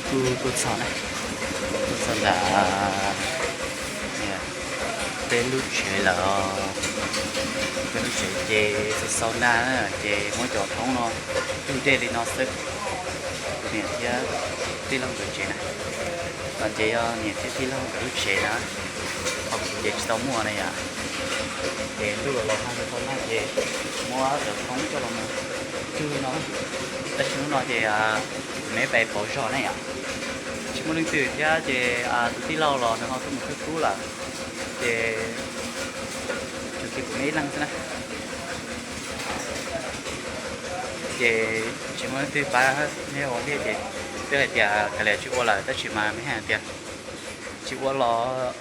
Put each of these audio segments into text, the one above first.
Kuv tuaj txog na, tuaj txog ntawm peb lub tsev lawm. Peb lub tsev ces xau xau nag na, ces muab cov thoob no cug dej li no xwb. Kuv niam thiab tij laug nkawd tsev na, no ces yog niam thiab tij laug nkawd lub tsev na. Ho kuv ces tsis tau muaj na yom. Ces ntuj los los nag los nag ces muab cov thoob coj los mus cug no. Tab sis hnub no ces kuv me pais pauv zog na yom. Tsis muaj leej twg thiab ces tus tij laug los nws ho tuaj mus kawm kub lawm. Ces tsuas tshuav kuv me ib leeg xwb na. Ces tsis muaj leej twg pab me ua ntej ces twb hais tias kav liam tsis ua lawm, tab sis mas me hais tias tsis ua los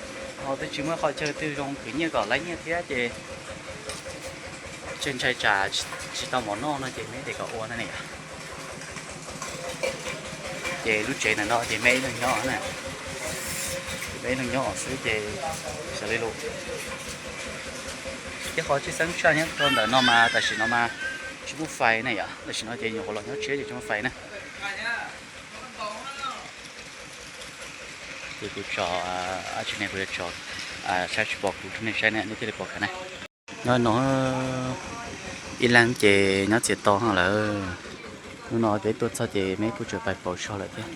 ho twb tsis muaj qhov chaw twg zoo khwv nyiaj kom laib nyiaj thiab ces tsis ntshai tsam tsis tau mov noj no ces me tias kom ua na ne yom. Ces lub tsev ntawm no ces me ib leeg nyob na, me ib leeg nyob xwb ces xav li lus. Thiab qhov tshwj xeeb tshaj nyob rau ntawm no mas tam sim no mas tsis muaj fais na yom, tam sim no ces nyuam qhuav los nyob tshiab ces tsis muaj fais na. Ces kuv tso, ab tsi ne kuv yuav tso saib tsis pom kuv rau nej saib ne, nej thiaj li pom kiag na. Nyob no ib leeg ces nyob txias to lawm. Hnub no peb tuaj txog ces me kuj tseem pais pauv zog lawm thiab.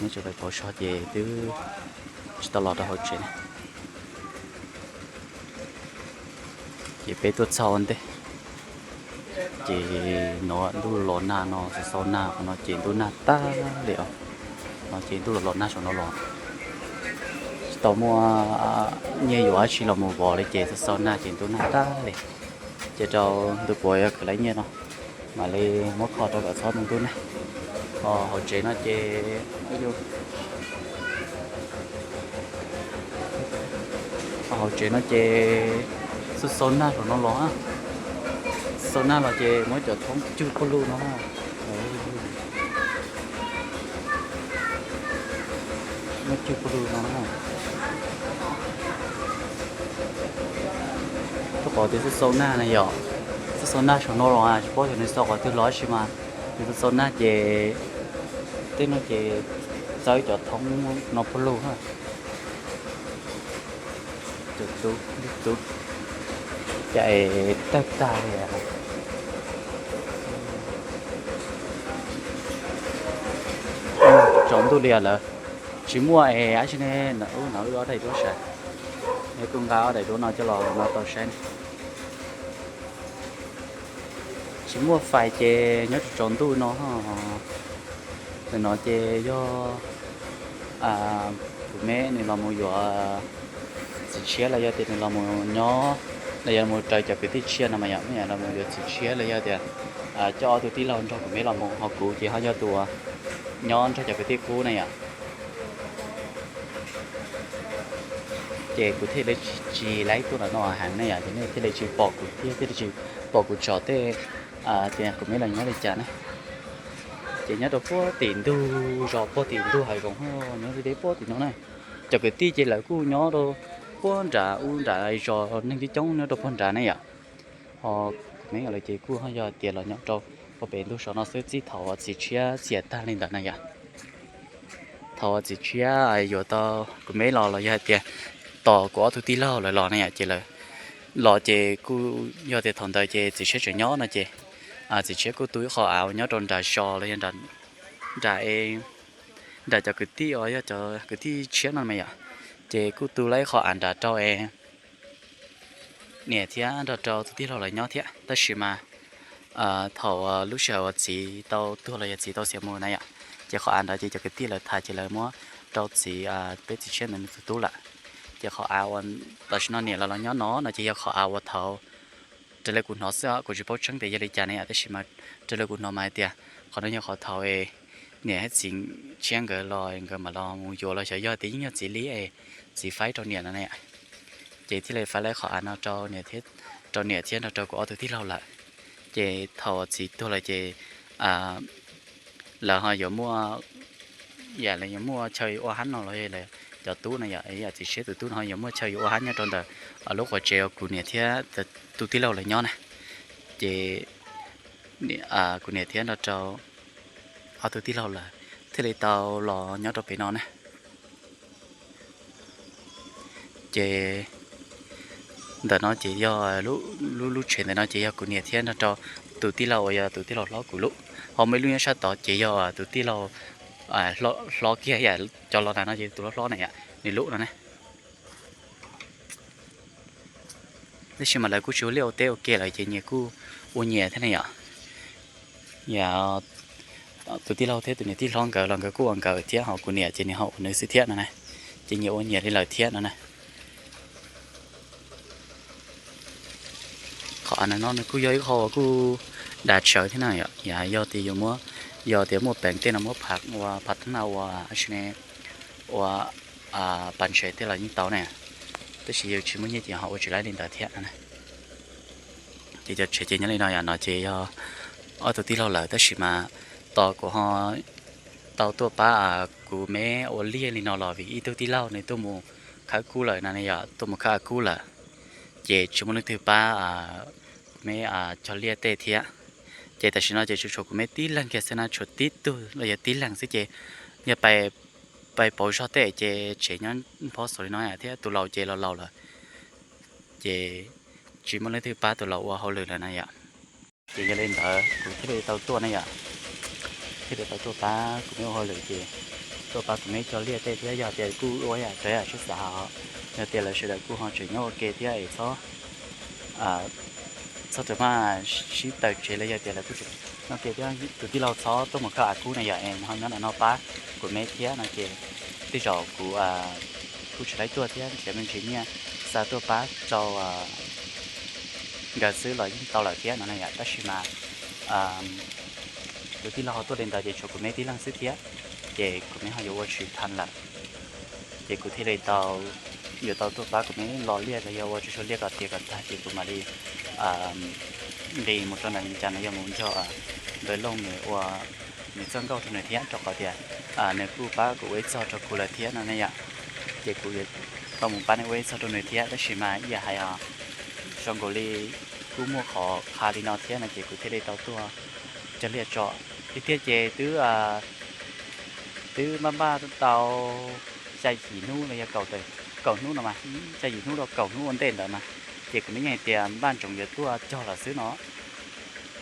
Me tseem pais pauv zog ces twb tsis tau los rau hauv tsev na. Ces peb tuaj txog ua ntej ces no ntuj los nag no, xau xau nag qhov no ces ntuj nag tag li os. No ces ntuj los los nag saum no los, tsis tau muaj nyiaj yuav dab tsi los mus vov li ces xau xau nag ces ntuj nag tag li. Ces rau ntu puav yog khwv laib nyiaj no mam li muab kho rau kom txhob tu ntub na. Hauv tsev no ces, hauv tsev no ces xau xau nag saum no los, xau nag los ces muab cov thoob cug pug lug no, muab cug pug lug no. Rau qhov tias xau xau nag na yom, xau xau nag saum no los tsis paub xyov nws xau qhov twg los tab sis mas nws xau xau nag ces tej no ces txawb cov thoob no pug lug. Cov tub, tub, cas es tawg tag li. Tsaus ntuj li lawm, tsis muaj es dab tsi ne, no wb ob daim duab sav, es kuv nqa ob daim duab no coj los no tau saib. Tsis muaj fais ces nyob tsaus ntuj no. Ntawm no ces yog kuv me nws los mus yuav txiv tshiab los yog tias nws los mus nyob, los yog mus raws cov kwv tij tshiab no mas yom, los mus yuav txiv tshiab los yog tias coj ob tug tij laug nrog kuv me los mus, ho kuv ces ho yog tus uas nyob nrog cov kwv tij qub na yom. Ces kuv thiaj li tsis laib tuaj ntawm no heev ne yom, ces nej thiaj li tsis pom kuv thiab thiaj li tsis pom kuv tsom tej tias kuv me los nyob li cas ne. Ces nyob rau puag tim ntug zos puag tim ntug hav zoov nyob deb puag tim no na. Cov kwv tij ces lawv kuj nyob rau puag nrad ub nrad zos, neeg coob coob nyob rau puag nrad ne yom. Ho kuv me lawv ces kuj yog tias los nyob rau puag pem ntug zos no xwb txij thaum uas txiv tshiab xiam tag li ntawd na yom. Thaum uas txiv tshiab yuav tau kuv me los los yog hais tias tos kuv ob tug tij laug lawv los na yom, ces lawv los ces kuj yog tias thaum ntawd ces txiv tshiab tseem nyob no ces txiv tshiab kuj tu ib qho av uas nyob rau nram zos los yog nram, nram cov kwv tij uas yog cov kwv tij tshiab no mas yom, ces kuj tu lawm ib qho av nram rau es niam thiab nrog rau tus tij laug lawv nyob thiab. Tab sis mas thaum lub sij hawm uas txiv tau tuag los yog txiv tau xiam mus na yom, ces qhov av ntawd ces cov kwv tij lawv tham ces lawv muab rau txiv, peb txiv tshiab ntawd nws tus tub lawm. Ces qhov av uas tam sim no niam los los nyob no no ces yog qhov av uas thaum raws li kuv hnov xwb, kuv tsis paub tseeb tias yog li cas ne yom, tab sis mas raws li kuv hnov mas hais tias qhov no yog qhov thaum es niam thiab txiv tshiab nkawd los nkawd mam los mus yuav los xyov yog tias yeej yog txiv li es txiv faib rau niam no ne. Ces thiaj li faib lawm qhov av no rau niam thiab nrog rau kuv ob tug tij laug lawm. Ces thaum txiv tuag lawm ces lawv ho yuav muaj, yam li yuav muaj chaw yuav ua hab no los cov tub no yom, yam txiv tshiab tus tub no ho yuav muaj chaw yuav ua hab nyob rau ntawm lub quas tsev uas kuv niam thiab tus tij laug lawv nyob na. Ces kuv niam thiab nrog rau ob tug tij laug lawv thiaj li tau los nyob rau pem no na. Ces ntawm no ces yog lub, lub tsev ntawm no ces yog kuv niam thiab nrog rau tus tij laug uas yog tus tij laug hlob kuv lub. Ho muaj ib lub nyob sab tod ces yog tus tij laug hlob kiag yam cov los ntawm no ces tus hlob hlob na yom, nws lub no na. Tab sis mas lawv kuj tsis ua liaj ua teb ua ke lawm ces nyias kuj ua nyias thiab ne yom. Yog tus tij laug thiab tus niam tij hlob nkawd los nkawd kuj ua nkawd thiab, ho kuv niam ces nws ho ua nws xwb thiab no na. Ces nyias ua nyias li lawm thiab no na. Qhov av no nws kuj yog ib qho uas kuj dav tshawv thiab na yom. Yog tias yus muab, yog tias muaj peev tej no muab phav ua phav thab na ua, ua pas ntses tej los yeej tau na. Tab sis yus tsis muaj nyiaj ces ho ua tsis laib li ntawd thiab no na. Ces cov tsev ces nyob li no yom, no ces yog ob tug tij laug lawm tab sis mas tos kuv ho tau tuaj pab kuv me ua liaj li no los vim ib tug tij laug nws tuaj mus khawb kub lawm no ne yom, tuaj mus khawb av kub lawm. Ces tsis muaj leej twg pab kuv me cog liaj tej thiab. Ces tam sim no ces tsuas tshuav kuv me tib leeg kiag xwb na, tshuav tib tug los yog tib leeg xwb ces yog pais pauv zog tej ces tsev nyob nphob xaus li no thiab tus laus ces los laus lawm. Ces tsis muaj leej twg pab tus laus ua hauj lwm lawm na yom. Ces yog li ntawd kuv thiaj li tau tuaj ne yom, thiaj li tau tuaj pab kuv me ua hauj lwm ces tuaj pab kuv me cog liaj tej thiab. Yog tias kuj ua yam raws yam sib xav, yog tias lawv sawv daws kuj ho tseem nyob ua ke thiab es txhob, txhob rawm maj sib tawm tsev los yog tias lawv kuj tseem nyob ua ke thiab. Tus tij laug txhob tuaj mus khawb av kub na yom, es ho nyob ntawm no pab kuv me thiab no ces tej zaum kuv kuj tsis laib tuaj thiab, nrhiav me ntsis nyiaj xa tuaj pab rau nkawd xwb los yeej tau lawm thiab no na yom. Tab sis mas tus tij laug ho tuaj li ntawd ces tshuav kuv me tib leeg xwb thiab, ces kuv me ho yuav ua tsis tau lawm. Ces kuv thiaj li tau, yuav tau tuaj pab kuv me los liaj los yog ua tsuag tsuag liaj kom tiav kom tag ces kuv mam li nqis mus rau ntawm li cas no yog mus nrog Npawg Looj nws ua nws txoj nkauj rau nws thiab, rau qhov tias nws kuj pab kuv ua ib txog rau kuv lawm thiab no ne yom. Ces kuv yuav tau mus pab nws ua ib txog rau nws thiab, tab sis mas ib yam hais os, zoo nkaus li kuj muaj qhov qha li no thiab no ces kuv thiaj li tau tuaj cog liaj tso. Tiag tiag ces twb, twb npaj npaj tau xya yim hnub los yog kaum hnub no mas, xya yim hnub rau kaum hnub ua ntej ntawd mas, ces kuv me yeej hais tias npaj ntsoov yuav tuaj cog los xwb no.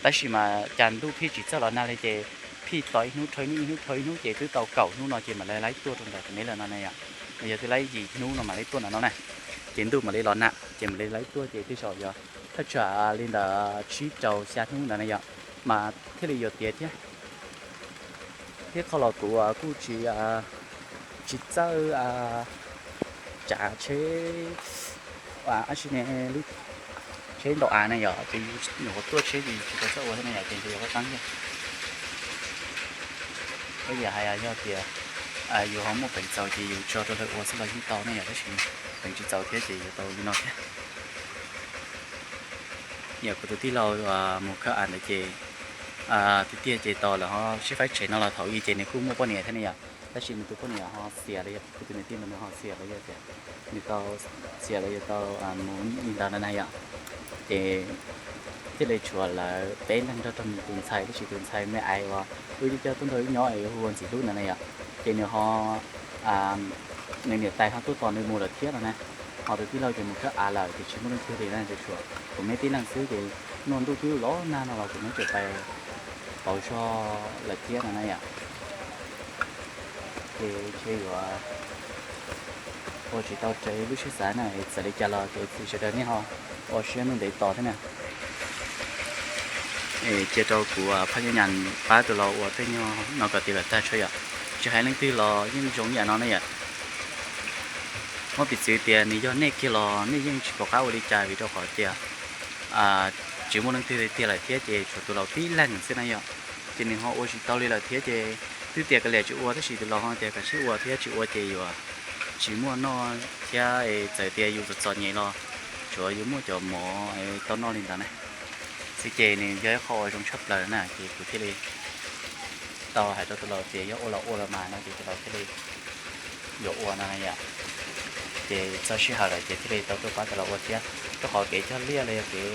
Tab sis mas cas ntuj phij tsis txawj los nag li ces phij tos ib hnub dhau ib hnub, ib hnub dhau ib hnub ces twb tau kaum hnub no ces mam li laib tuaj rau ntawm kuv me lawm no na yom. Los yog twb laib yim hnub no mam li tuaj ntawm no na, ces ntuj mam li los nag ces mam li laib tuaj ces tej zaum yog thaj tsam li ntawd tsib rau xya hnub ntawd na yom, mas thiaj li yuav tiav thiab. Thiab qhov los kuv kuj tsis, tsis txawj tsav tsheb, ab tsi ne, lub tsheb ntaus av na yom, ces nyuam qhuav tuaj tsheb ces tsis tau txawj ua thiab na yom, ces ntshe yuav qab qeeb thiab. Ib yam hais yog tias yus ho muaj peev txaus ces yus tso rau lawv ua xwb los yeej tau ne yom, tab sis peev tsis txaus thiab ces yuav tau li no thiab. Yog kuv tus tij laug mus khawb av ntawd ces tiag tiag ces tos lawv ho sib faib tsev no los thaum ub ces nws kuj muaj poj niam thiab ne yom, tab sis nws tus poj niam ho xiam los yog kuv tus niam tij ntawd nws ho xiam los yog tias nws tau xiam los yog tau mus li ntawd na yom. Ces thiaj li tshuav lawv peb leeg nrog rau nws tus ntxhais, tab sis tus ntxhais me aiv uas wb coj tuaj nrog wb nyob es hu ua Ntxim Hlub ntawd na yom, ces nws ho, nws niam tais ho tuaj tos nws mus lawm thiab no na. Ho tus tij laug ces mus khawb av lawm ces tsis muaj leej twg li na, ces tshuav kuv me tib leeg xwb ces noj ntuj twb los nag no los kuv me tseem pais pauv zog lawm thiab no na yom. Ces ntshe yuav ua tsis tau raws lub siab xav na, txawm li cas los kev txi sawv daws nej ho ua siab ntuj ntev tos thiab na. Cia rau kuv phaj nyab nyas pab tus laus ua tej nyuag no kom tiav kom tag tso yom. Tsis hais leej twg los yeej zoo yam no ne yom. Muab piv txwv tias nws yog nej kiag los nej yeej tsis pom qab ua li cas vim rau qhov tias tsis muaj leej twg tiag lawm thiab ces tshuav tus laus tib leeg xwb na yom. Ces nws ho ua tsis tau li lawm thiab ces twb tias kav liam tsis ua tab sis tus laus ho tias kav tsij ua thiab tsis ua ces yuav tsis muaj noj thiab, txawm tias yus txom txom nyem los tsuav yus muaj cov mov tau noj li ntawd na. Xwb ces nws yog ib qho uas zoo tshaj plaws na ces kuv thiaj li tau hais rau tus laus tias yog ua los ua los mas no ces tus laus thiaj li yuav ua no na yom. Ces txog sij hawm lawm ces thiaj li tau tuaj pab tus laus ua thiab, rau qhov kev cog liaj los yog kev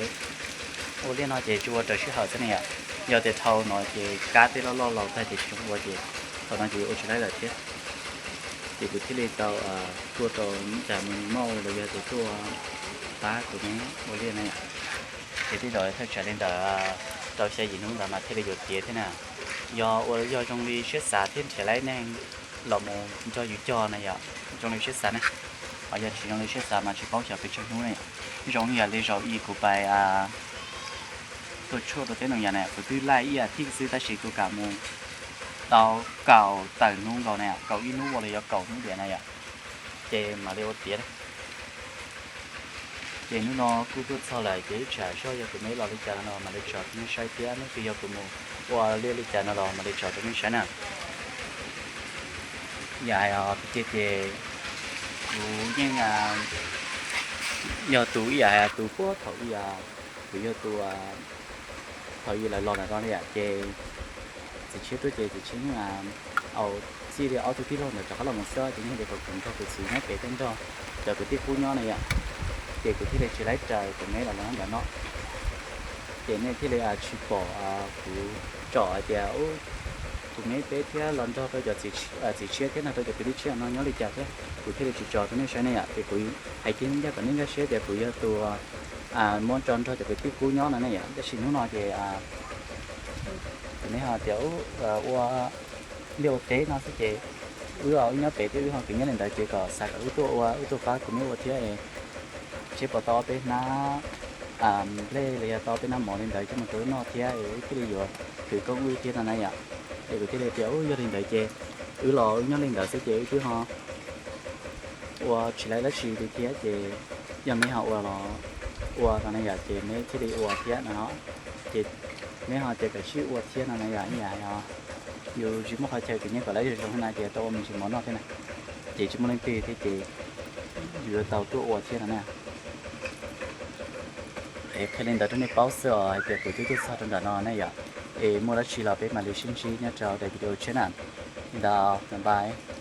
ua liaj no ces tsuas ua raws sij hawm xwb ne yom. Yog tias dhau no ces kab tej loj loj laus tag ces tsis zoo ua ces Qhov no ces ua tsis laib lawm thiab, ces kuv thiaj li tau tuaj rau cas mus mauj los yog tus tuaj pab kuv me ua liaj na yom. Ces tej zaum thaj tsam li ntawm rau xya yim hnub ntawd mas thiaj li yuav tiav thiab na. Yog ua yog zoo li siab xav thiab nrhiav laib neeg los mus nrog yus cog na yom, zoo li siab xav na. Ho yog tsis zoo li siab xav mas tsis paub xyov pes tsawg hnub ne. Zoo yam li zaum ib kuv pais tua tshuaj rau teb no yom na, kuv twb laij ib as thiv xwb tab sis kuv kam mus tau kaum tawm hnub nkaus na, kaum ib hnub ua los yog kaum hnub diam na yom, ces mam li ua tiav. Ces hnub no kuj tuaj txog lawm ces ib tsam seb yog tus me los li cas no mam li tso rau nej saib thiab, neb twb yog kuv mus ua liaj li cas no los mam li tso rau nej saib na. Yam hais tias ces kuv yeej yog tus ib yam hais tus puag thaum ub, kuv yog tus thaum ub lawv los ntawm no yom, ces txiv tshiab tuaj ces txiv tshiab yeej au txij li ob tug tij laug ntawd rov qab los mus xwb, ces yeej tias kom kuv nrog kuv txiv nyob pem thiab nrog cov kwv tij qub nyob na yom. Ces kuv thiaj li tsis laib raws kuv me los ntawm no. Ces nej thiaj li tsis pom kuv tsom hais tias kuv me peb thiab los nrog rau cov txiv tshiab thiab nrog rau cov kwv tij tshiab no nyob li cas thiab, kuv thiaj li tsis tso rau nej saib ne yom. Ces kuv hais kiag ncaj kom nej nkag siab tias kuv yog tus muab tso nrog cov kwv tij qub nyob no ne yom. Tab sis hnub no ces kuv ne ho tias ua liaj ua teb no xwb ces wb wb nyob pem thiab wb ho kwv nyob li ntawd ces kom xav kom wb tuaj ua wb tuaj pab kuv me ua thiab es seb puas tau ob peb hnab nplej los yog tau ob peb hnab mov li ntawd coj mus rau wb noj thiab es wb thiaj li yuav khwv koob wb thiab no na yom. Es kuv thiaj li tias yog li ntawd ces wb los wb nyob li ntawd xwb ces wb twb ho ua tsis laib dab tsi li thiab ces yog me ho ua los ua no na yom, ces me thiaj li ua thiab no. Ces me ho ces kam sib ua thiab no na yom, ib yam yus tsis muaj qhov chaw kwv nyob kom lawv zoo zoo na ces tau ua me ntsis mov noj thiab na, ces tsis muaj leej twg thiab ces yus yuav tau tuaj ua thiab no na. Es qhia li ntawd rau nej paub xwb os hais tias kuv twb tuaj txog rau nram no ne yom. Es muaj dab tsi los peb mam li sib ntsib nyob rau daim video tshiab na. Li ntawd, bye bye.